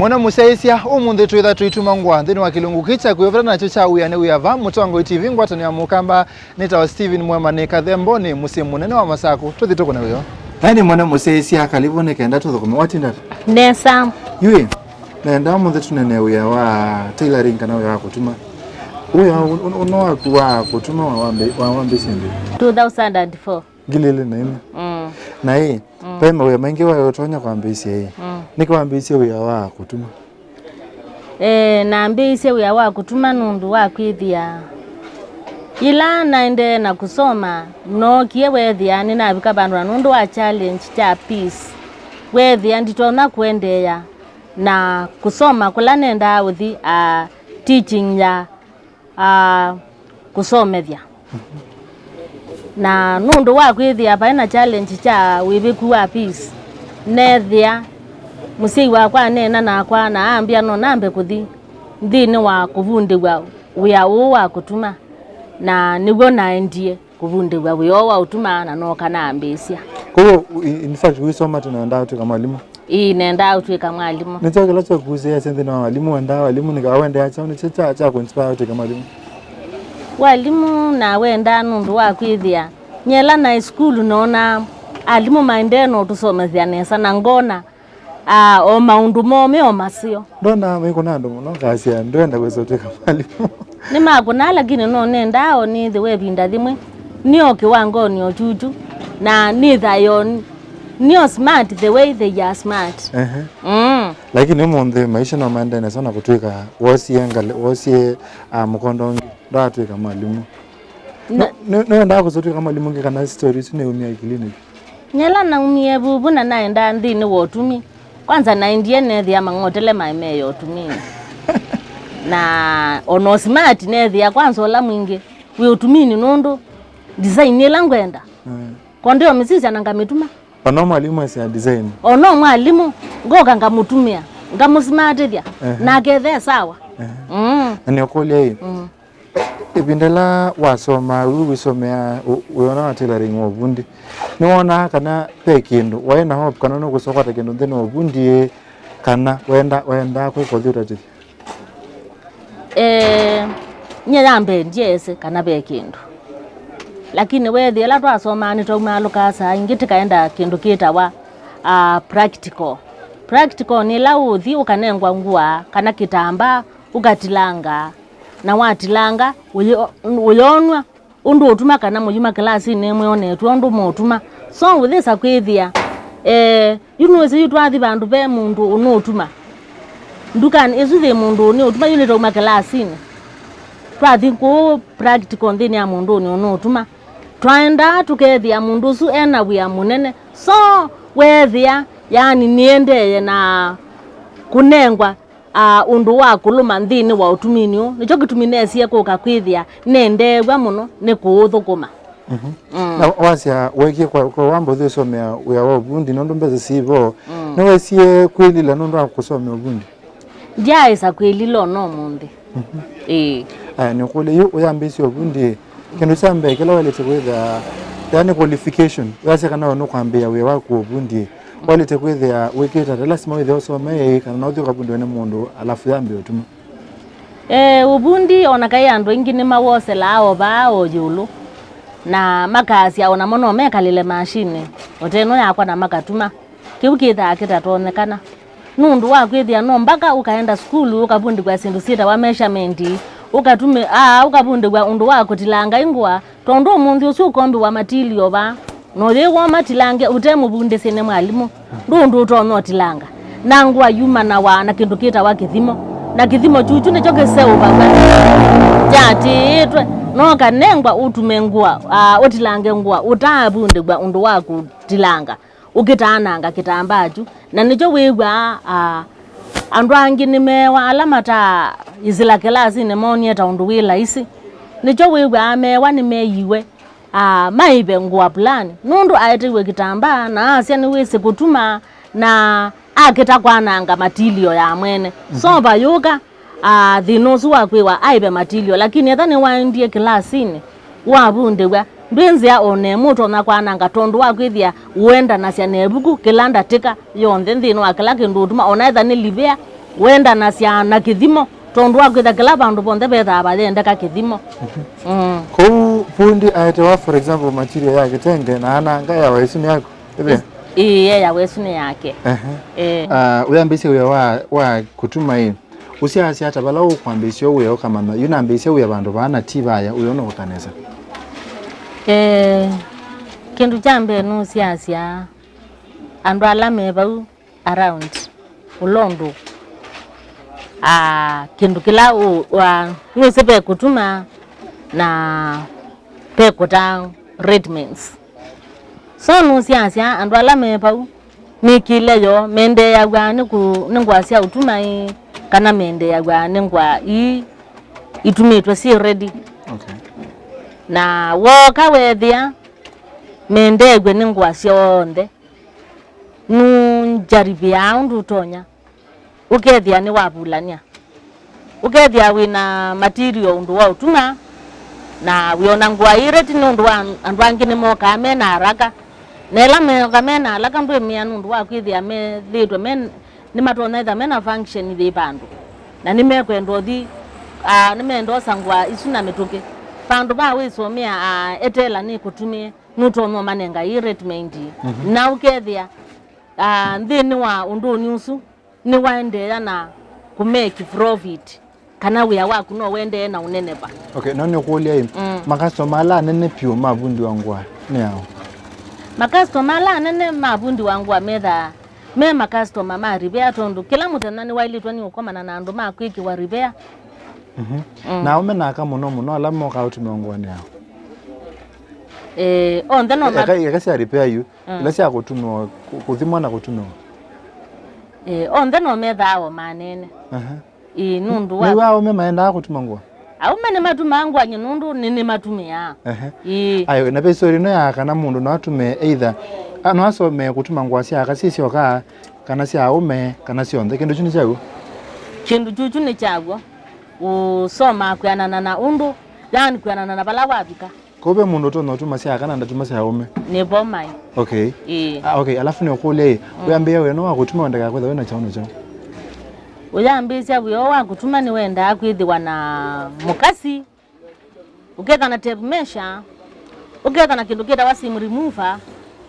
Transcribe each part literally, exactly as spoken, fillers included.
Mwana mũsyaĩĩsya, ũmũnthĩ twĩtha tũituma ngũa nthĩnĩ wa kĩlungu kĩĩ kya kwĩyovela nakyo kya Wĩa nĩ Wĩa va Mũtongoi T V, ngwatanĩo ya Mũkamba. Nĩtawa Steven Mwema, nĩ Kathembonĩ, mũsyĩ mũnene wa Masakũ. Tũthi tũkũne wĩa. Na nĩ mwana mũsyaĩĩsya, karibu nĩ kenda tũthũkũme. Watinda ata? Nesa. Yu ĩ, nenda ũmũnthĩ tũnene wĩa wa tailoring kana wĩa wa kũtuma. Wĩa ũ-, ũ-, ũno waku wa kũtuma wa wambĩ-, wa wambĩĩsye ndĩ? Two thousand and four. Ngili ilĩ na ĩmwe. Mm. Na ĩ, mm, ve mawĩa maingĩ waĩ ũtonya kwambĩĩsya ĩ. Mm. Nĩkĩ wambĩĩsye wĩa wa kũtuma? Eh, nambĩĩisye wĩa wa kũtuma nũndũ wa kwĩthĩa yĩla naendee na kũsoma, nookie weethĩa nĩnavika vandũ na nũndũ wa challenge kya fees, weethĩa nditonya kũendeea na kũsoma kũla nendaa ũthi, a, teaching ya aa, kũsomethya. Na nũndũ wa kwĩthĩa vaĩ na challenge kya wĩvĩku wa fees, neethĩa mũsyai wakwa aneena nakwa na ambĩa no nambe kũthi nthĩnĩ wa kũvundĩw'a wĩa ũũ wa kũtuma, na nĩw'o naendie kũvundĩw'a wĩa ũũ wa ũtuma na nooka nambĩĩsya. Kwoou, in fact, wĩsoma tene wendaa ũtw'ĩka mwalimũ? Ĩĩ, nendaa ũtw'ĩka mwalimũ. Nĩkyo kĩla kyakusĩĩasya nthĩnĩ wa walimũ, wendaa walimũ, nĩ kyaũ, wendeea kyaũ, nĩkyo kya, kyakũinspire ũtw'ĩke mwalimũ? Walimũ nawendaa nũndũ wa kwĩthĩa nyie ĩla naĩ sukulu noonaa alimũ maendee na ũtũsomethya nesa, na ngona, aa, o maũndũ moo me o maseo. Ndonaa maikũna andũ mũno, ngasya ndwenda kwĩsa ũtw'ĩka mwalimũ. Nĩmakũnaa, lakini no nendaa o nĩthĩwe ĩvinda yĩmwe nĩ o kĩwangonĩ o kyukyu, na nĩthayo nĩ o smart the way they are smart. Ehe. Mm. Lakini ũmũnthĩ maisha no maendee nesa na kũtw'ĩka wosie ngalĩ, wosie, ah, mũkondo ũngĩ, ndwatw'ĩka mwalimũ. Na nĩ, nĩ, nĩwendaa kũsa ũtw'ĩka mwalimũ ũngĩ kana story isu nĩumia ikilinĩ? Nyie ĩla naumie vuvu na naendaa nthĩnĩ wa ũtumi, kwanza naendie neethĩa mang'otele maĩ me ya ũtuminĩ. Na ona o smart neethĩa kwanza ũla mwingĩ wĩ ũtuminĩ nũndũ design ĩla ngwenda. Mm. Ko ndĩũmĩsisya na ngamĩtuma. Ona mwalimũ esĩ ya design. Ona mwalimũ, ngoka ngamũtumĩa, ngamũsimatĩthya, ehe, na aketha e sawa. Ehe. Mm. Na nĩũkũlya ĩ, mm. Ĩvinda ĩla wasomaa, yu wĩsomea ũ-, wĩona wa tailoring wa ũvundi, nĩwonaa kana ve kĩndũ waĩ na hope kana nũkũsa ũkwata kĩndũ nthĩnĩ wa ũvundi ĩ, kana wenda, wendaa kwĩka ũthi ũtatĩthya? Eh, nyie ya mbee ndyeesĩ kana ve kĩndũ. Lakini weethĩa ĩla twasomaa nĩtwaumaalũkaa saa ingĩ tĩkaenda kĩndũ kĩtawa, ah, practical. Practical nĩ ĩla ũũthi ũkanengwa ngũa kana kĩtambaa ũkatilanga. Na watilanga, ũyĩ-, ũyonw'a ũndũ ũtuma kana mũyuma kĩlasinĩ mwĩonetw'e ũndũ mũũtuma. So, ũthĩsa kwĩthĩa, eh, yu nũĩsĩ yu twathi vandũ ve mũndũ ũnũũtuma. Ndukanĩ ĩsu yĩ mũndũ ũnũũtuma, yu nĩtwauma kĩlasinĩ. Twathi kũũ practical nthĩnĩ ya mũndũ ũnũũtuma. Twaendaa tũkethĩa mũndũ ũsu ena wĩa mũnene. So, weethĩa, yaani, nĩendee na kũnengwa aa, ũndũ wa kũlũma nthĩnĩ wa ũtuminĩ ũũ. Nĩkyo kĩtumi nesie kũka kwĩthĩa nendeew'a mũno nĩ kũũthũkũma. Mhm. Mm. Na wasya weekie kwa, kwa wamba ũthi ũsomea wĩa wa ũvundi nũndũ mbesa sivo, mm, nĩwesie kwĩlila nũndũ wa kũsomea ũvundi? Ndyaaĩsa kwĩlila o na ũmũnthĩ. Mhm. Ĩĩ. Aya, nĩkũlya yu ũyambĩĩsye ũvundi, kĩndũ kya mbee kĩla waĩlĩte kwĩthĩa, yani qualification, wasya kana we nũkwambĩĩa wĩa waku wa ũvundi, waĩlĩte kwĩthĩa wĩkĩte ata? Lasima wĩthĩa ũsomee ĩ, kana no ũthi ũkavundĩwe nĩ mũndũ alafu yambĩe ũtuma? Eh, ũvundi o na kaĩ andũ aingĩ nĩmawoselaa o vaa o ĩũlũ, na makasya o namo no mekalĩle mashini o ta ĩno yakwa na makatuma. Kĩu kĩthaa kĩtatonyekana. Nũndũ wa kwĩthĩa no mbaka ũkaenda sukulu ũkavundĩw'a syĩndũ syĩtawa measurement, ũkatumi-, aa, ũkavundĩw'a ũndũ wa kũtilanga ĩ ngũa, tondũ ũmũnthĩ ũsu ũkombĩwa material vaa, na ũyĩw'a ũmatilange ũte mũvundĩsye nĩ mwalimũ, ndũ ũndũ ũtonya ũtilanga. Na ngũa yumanawa na kĩndũ kĩtawa kĩthimo, na kĩthimo kyukyu nĩkyo kĩseũvaw'a kyatĩĩtwe, no ũkanengwa ũtume ngũa, aa, ũtilange ngũa ũtaavundĩw'a ũndũ wa kũtilanga. Ũkĩtaananga kĩtambaa kyu. Na nĩkyo wĩw'aa, a, andũ angĩ nĩmeewa ala mataisĩla kĩlasinĩ moonie ta ũndũ wĩ laisi. Nĩkyo wĩw'aa meewa nĩmeeiwe, a, maive ngũa fulani. Nũndũ aetewe kĩtambaa na asya nĩwĩsĩ kũtuma na akĩta kwananga material ya mwene. So vayũka, aa, thĩna ũsu wa kwĩwa aive material, lakini etha nĩwaendie kĩlasinĩ, wavundĩw'a, ndwĩ nzĩa o na ĩmwe ũtonya kwananga tondũ wa kwĩthĩa ũendanasya na ĩvuku kĩla ndatĩka yonthe nthĩnĩ wa kĩla kĩndũ ũtuma, o na etha nĩ livea, Wendanasya na kĩthimo, tondũ wa kwĩtha kĩla vandũ vonthe vethaa vayendeka kĩthimo. Mm. Kũu vundi aetewa, for example, material ya kĩtenge na ananga yawa ĩsu nĩ yaku? Ĩthĩa? Ĩĩ, yeyawa ĩsu nĩ yake. Ehe. Eh. Ah, ũyambĩĩsye wĩa wa, wa kũtuma ĩ, ũsyaasya ata vala ũkwambĩĩsya wĩa ũkamanya, yu nambĩĩsye wĩa vandũ vaa na ti vaya, ũyũ nũkũka nesa? Eh, kĩndũ kya mbee nũsyaasya andũ ala me vau around ũla ũndũ, ah, kĩndũ kĩla ũ-, wa-, nũsĩ ve kũtuma na ve kũtaa readyments. So nũsyaasya andũ ala me vau mĩkĩle yoo mendeeaw'a nĩ kũ-, nĩ ngũa sya ũtuma ĩ, kana mendeeaw'a nĩ ngũa ii itumĩtwe syĩ ready. Okay. Na wooka weethĩa mendeew'e nĩ ngũa syonthe, nũnjarivĩaa ũndũ ũtonya, ũkethĩa nĩwavulany'a. Ũkethĩa wĩ na material ũndũ wa ũtuma, na wĩona ngũa ii ready nĩ ũndũ wa andũ angĩ nĩmokaa me na haraka. Na ĩla meoka me na haraka, ndwĩmĩa nũndũ wa kwĩthĩa methĩĩtwe me, nĩmatonya ĩtha me na function yĩ vandũ. Na nĩmekwenda ũthi, ah, nĩmenda osa ngũa isu na mĩtũkĩ. Vandũ va wĩsomea, ah, eteela nĩkũtumĩe, nũtonya ũmanenga ii readymade. Mhm. Na ũkethĩa, ah, nthĩnĩ wa ũndũnĩ ũsu, nĩwaendeea na kũmake profit, kana wĩa waku no ũendee na ũneneva. Okay, no nĩkũlya ĩ, mm, makastoma ala anene vyũ ma vundi wa ngũa nĩ aũ? Makastoma ala anene ma vundi wa ngũa methaa me makastoma ma rivea, tondũ kĩla mũthenya nĩwaĩlĩtwe nĩ ũkomana na andũ ma kwĩkĩwa rivea. Mhm. Mm. Na aũme na aka mũno mũno ala mokaa ũtũmĩwa ngũa nĩ aũ? Eh, onthe no ma- Eka, eka sya rivea yu, mm, ila sya kũtũmĩwa, kũ-, kũthimwa na kũtũmĩwa. Eh, onthe no methaa o manene. Aha. Ĩĩ, nũndũ wa nĩw'a aũme maendaa kũtuma ngũa? Aũme nĩmatumaa ngũa nyie nũndũ nĩ, nĩmatumĩaa. Ehe. Ĩĩ. Ayo, na ve story ĩno ya kana mũndũ no atume either, a, no asome kũtuma ngũa sya aka syĩ syoka, kana sya aũme, kana syonthe. Kĩndũ kyu nĩ kyaw'o? Kĩndũ kyu, kyu nĩ kyaw'o. Ũsoma kwĩanana na ũndũ, yani kwĩanana na vala wavika. Kũu ve mũndũ ũtonya ũtuma sya aka na ndatuma sya aũme? Nĩ vo maĩ. Okay. Ĩĩ. Ah, okay, alafu nĩũkũlya ĩ, mm, wĩambĩĩa wĩa ũno wa kũtuma wendaga kwĩtha wĩ na kyaũ nakyo? Ũyambĩĩsya wĩa ũũ wa kũtuma nĩwendaa kwĩthĩwa na mũkasi, ũketha na tape measure, ũketha na kĩndũ kĩtawa seam remover,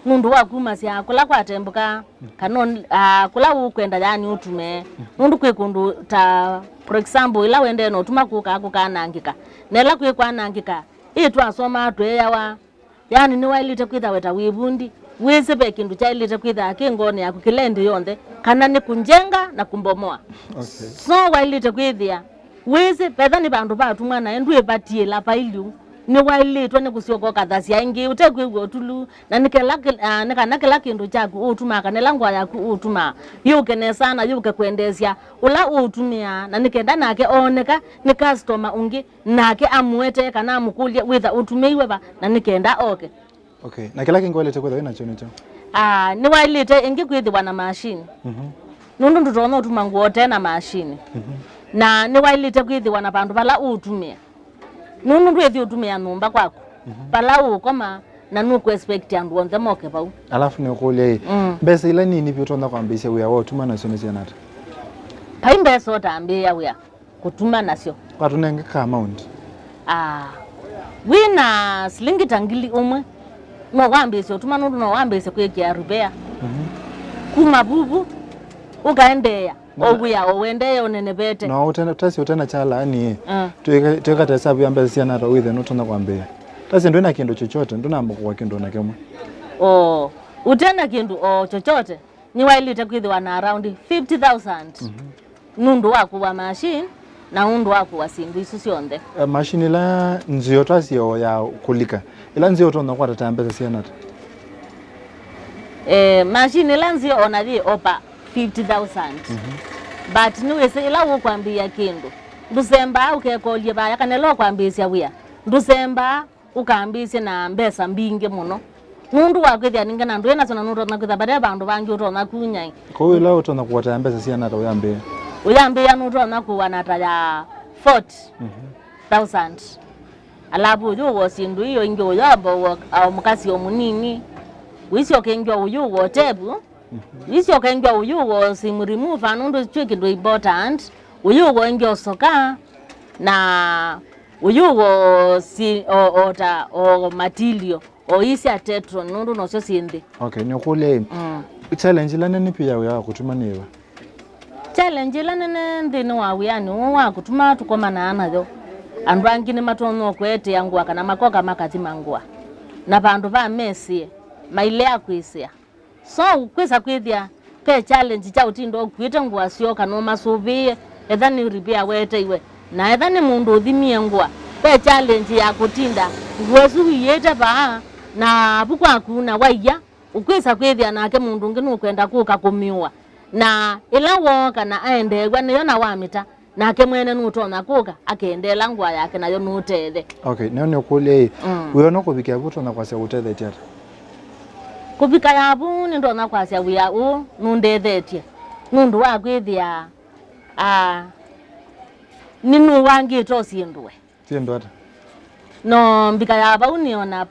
nũndũ wa kumasya kũla kwatembũka, kana on-, ah, kũla ũkwenda yani ũtume. Nũndũ kwĩ kũndũ ta, for example, ĩla wendee na ũtuma kũkaa kũkanangĩka, na ĩla kwĩ kwanangĩka, ĩ twasomaa tweeawa, yani nĩwaĩlĩte kwĩtha we ta wĩ vundi, wĩsĩ ve kĩndũ kyaĩlĩte kwĩthaa kĩ ngoonĩ yaku kĩla ĩndĩ yonthe, kana nĩ kũnjenga na kũmbomoa. Okay. So waĩlĩte kwĩthĩa wĩsĩ vetha nĩ vandũ vatumwa naĩ ndwĩvatiĩla vailyũ, nĩwaĩlĩtwe nĩ kũsyoka ũkathasya ĩngĩ ũtekwĩw'a ũtulu, na nĩ kela kĩ-, ah, nĩ kana kĩla kĩndũ kyaku ũũtumaa kana ĩla ngũa yaku ũũtumaa yũke nesa na yũke kwendeesya ũla ũũtumĩaa, na nĩ kenda nake ooneka nĩ customer ũngĩ, nake amũetee kana amũkũlye wĩtha ũtumĩiwe va, na nĩ kenda oke. Okay. Na kĩla kĩngĩ waĩlĩte kwĩthwa wĩ nakyo nĩkyo? Ah, nĩwaĩlĩte ĩngĩ kwĩthĩwa na machine. Mhm. Nũndũ ndũtonya ũtuma ngũa ũte na machine. Mhm. Na nĩwaĩlĩte kwĩthĩwa na vandũ vala ũũtumĩa. Nũndũ ndwĩthi ũtumĩa nyũmba kwaku. Mhm. Vala ũũkoma na nũkũexpect andũ onthe moke vau. Alafu nĩũkũlya ĩ, mm, mbesa ila nini vyũ ũtonya kwambĩĩsya wĩa wa ũtuma nasyo nĩ syana ata? Vai mbesa ũtambĩĩa wĩa kũtuma nasyo. Watũnenge ka amount? Ah, wĩ na silingi ta ngili ũmwe, no wambĩĩsye ũtuma nũndũ no wambĩĩsye kwĩkĩa repair. Mhm. Kuma vuvu, ũkaendeea, o wĩa, o wendee ũnenevete. No ũtena, tasi ũtena kyalaani, ah, twĩka, twĩka ta hesabu ya mbesa syana ata wĩthe nũtonya kwambĩĩa. Tasi ndwĩ na kĩndũ chochote, ndũnamba kũwa kĩndũ na kĩmwe. O, ũtena kĩndũ o chochote. Nĩwaĩlĩte kwĩthĩwa na around fifty thousand, mhm, nũndũ wa kũwa machine na ũndũ wa kũwa syĩndũ isu syonthe. Eh, machine ĩla nzeo twasye o ya kũlika, ĩla nzeo ũtonya kwata ta mbesa syana ata? Eh, machine ĩla nzeo ona yĩ over fifty thousand. Mhm. But nĩwĩsĩ ĩla ũkwambĩĩa kĩndũ, ndũsembaa ũkekolye vaya, kana ĩla ũkwambĩĩsya wĩa, ndũsembaa ũkambĩĩsye na mbesa mbingĩ mũno. Nũndũ wa kwĩthĩa ningĩ na ndwĩ nasyo na nũtonya kwĩtha vate vandũ vangĩ ũtonya kunya ĩ. Kwoou ĩla ũtonya kũataya mbesa syana ata ũyambĩĩa? Ũyambĩĩa nũtonya kũana ta ya forty thousand. Alavu ũyũwa syĩndũ iyo ingĩ ũyamba ũwa, a, mũkasi o mũnini. Ũisyoka ĩngĩ ũyũwa ũtevu. Icio ũkaingwa ũyũgo sim remover, nũndũ twĩ kĩndũ important. Ũyũgo ingĩ ũsoka, na ũyũgo si, o, o ta, o material, o ii sya Tetron, nũndũ nosyo syĩ nthĩ. Okay, nĩũkũlya ĩ, mm, challenge ĩla nene vyũ ya wĩa wa kũtuma nĩ ĩva? Challenge ĩla nene nthĩnĩ wa wĩanĩ ũũ wa kũtuma tũkomanaa nayo. Andũ angĩ nĩmatonya kũetea ngũa kana makoka makathima ngũa. Na vandũ va mesĩe, mailea kwĩsĩa. So, kwĩsa kwĩthĩa ve challenge kya ũtinda ũkuĩte ngũa syoo kana ũmasũvĩĩe, etha nĩ repair weeteiwe, na etha nĩ mũndũ ũthimie ngũa, ve challenge ya kũtinda ngũa ĩsu ũiĩte vaa, na vu kwaku na waia, ũkwĩsa kwĩthĩa nake mũndũ ũngĩ nũkwenda kũka kũmĩũa. Na ĩla wooka na aendeew'a nĩyo na wamĩta, nake mwene nũtonya kũka akendeela ngũa yake nayo nũtethe. Okay, nĩyo nĩũkũlya ĩ, mm, wĩona kũvikĩa vu ũtonya kwasya ũtethetye ata? Kũvika ya vu nĩndonya kwasya wĩa ũũ nũndethetye, nũndũ wa kwĩthĩa, ah, nĩnũwangĩte o syĩndũ we. Syĩndũ ata? No mbika ya vau nĩona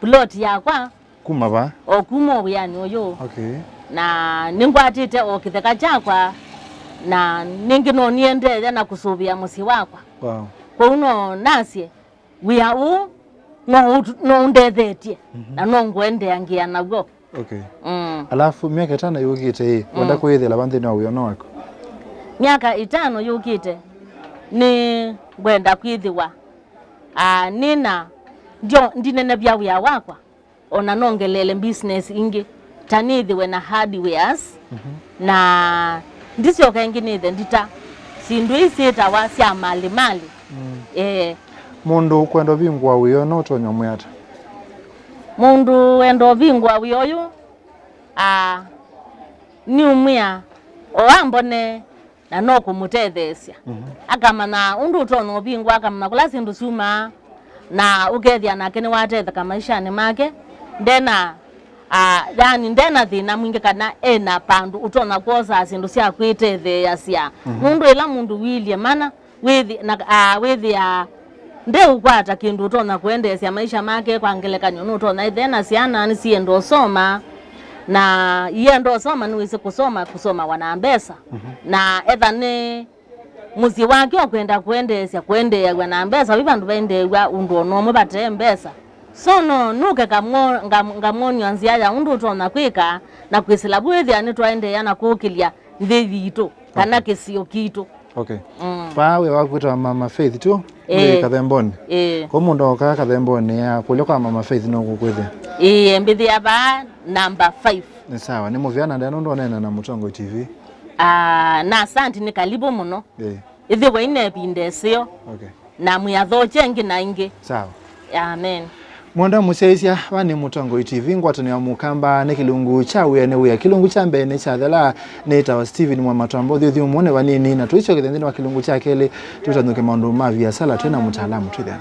plot yakwa. Kuma va? O kuma o wĩanĩ ũyũ. Okay. Na nĩngwatĩte o kĩtheka kyakwa, na nĩngĩ no nĩendeea na kũsũvĩa mũsyĩ wakwa. Wow. Kwoou no nasye, wĩa ũũ no ũtu-, no ũndethetye, mhm, na no ngũendeangĩa naw'o. Okay. Mm. Alafu, myaka ĩtano yũkĩte ĩ, wenda, mm, kwĩyĩthĩla va nthĩnĩ wa wĩona waku? Myaka ĩtano yũkĩte, nĩ ngwenda kwĩthĩwa, ah, nĩna, ndyo, ndinenevya wĩa wakwa, ona nongeleele business ingĩ, ta nĩthĩwe na hardwares, mhm, na ndisyoka ĩngĩ nĩthe ndita syĩndũ ii syĩtawa sya malimali. Mm. Eh. Mũndũ ũkwenda ũvingũa wĩa no ũtonya mwĩa ata? Mũndũ wenda ũvingũa wĩa ũyũ, ah, nĩũmwĩa o ambone na no kũmũtetheesya. Mhm. Akamanya ũndũ ũtonya ũvingũa, akamanya kũla syĩndũ syumaa, na ũkethĩa nake nĩwatetheka maishanĩ make, ndena, ah, yani, ndena thĩna mwingĩ kana ena pandũ ũtonya kwosaa syĩndũ sya kwĩtetheeasya. Mhm. Nũndũ ĩla mũndũ wĩilye mana, wĩthi-, na, ah, wĩthĩaa ndeũkwata kĩndũ ũtonya kũendeesya maisha make. Kwa ngelekany'o, nũtonya ĩthe na syana nĩsienda ũsoma, na ienda ũsoma, nĩwĩsĩ kũsoma kũsomawa na mbesa. Mhm. Na etha nĩ mũsyĩ wake ũkwenda kũendeesya kũendeeaw'a na mbesa, vi vandũ vaendeew'a ũndũ ona ũmwe vate mbesa. So no nũke kamwo-, ngam-, ngamwony'a nzĩa ya ũndũ ũtonya kwĩka na kwĩsĩla vu ĩthĩa nĩtwaendeea na kũkĩlya nthĩ yitũ kana, okay, kĩsio kitũ. Okay. Mm. Vaa wĩa waku wĩtawa Mama Faith tu? Ĩĩ. Wĩ Kathemboni? Ĩĩ. Kwa mũndũ oka Kathemboni ya kũlya kwa Mama Faith no kũkwĩthĩa? Ĩĩ, mbĩthĩa vaa number five. Nĩ sawa. Nĩ mũvea na ndĩa nũndũ oneena na Mũtongoi T V. Ah, na asanti, nĩ kalibu mũno. Ĩĩ. Ĩthĩwa ina ĩvinda ĩseo. Okay. Na mwĩathokye ĩngĩ na ĩngĩ. Sawa. Amen. Mwenda mũsyaĩĩsya, va nĩ Mũtongoi T V, ngwatanĩo ya Mũkamba nĩ kĩlungu kya wĩa nĩ wĩa. Kĩlungu kya mbee nĩ kyathela, nĩtawa Stephen Mwamatwamba, ũthyũthyũmũnĩ vanini, na tũisyokethya nthĩnĩ wa kĩlungu kya kelĩ, tũtanũke maũndũ ma viasala twĩ na mũtaalamu twĩthĩane.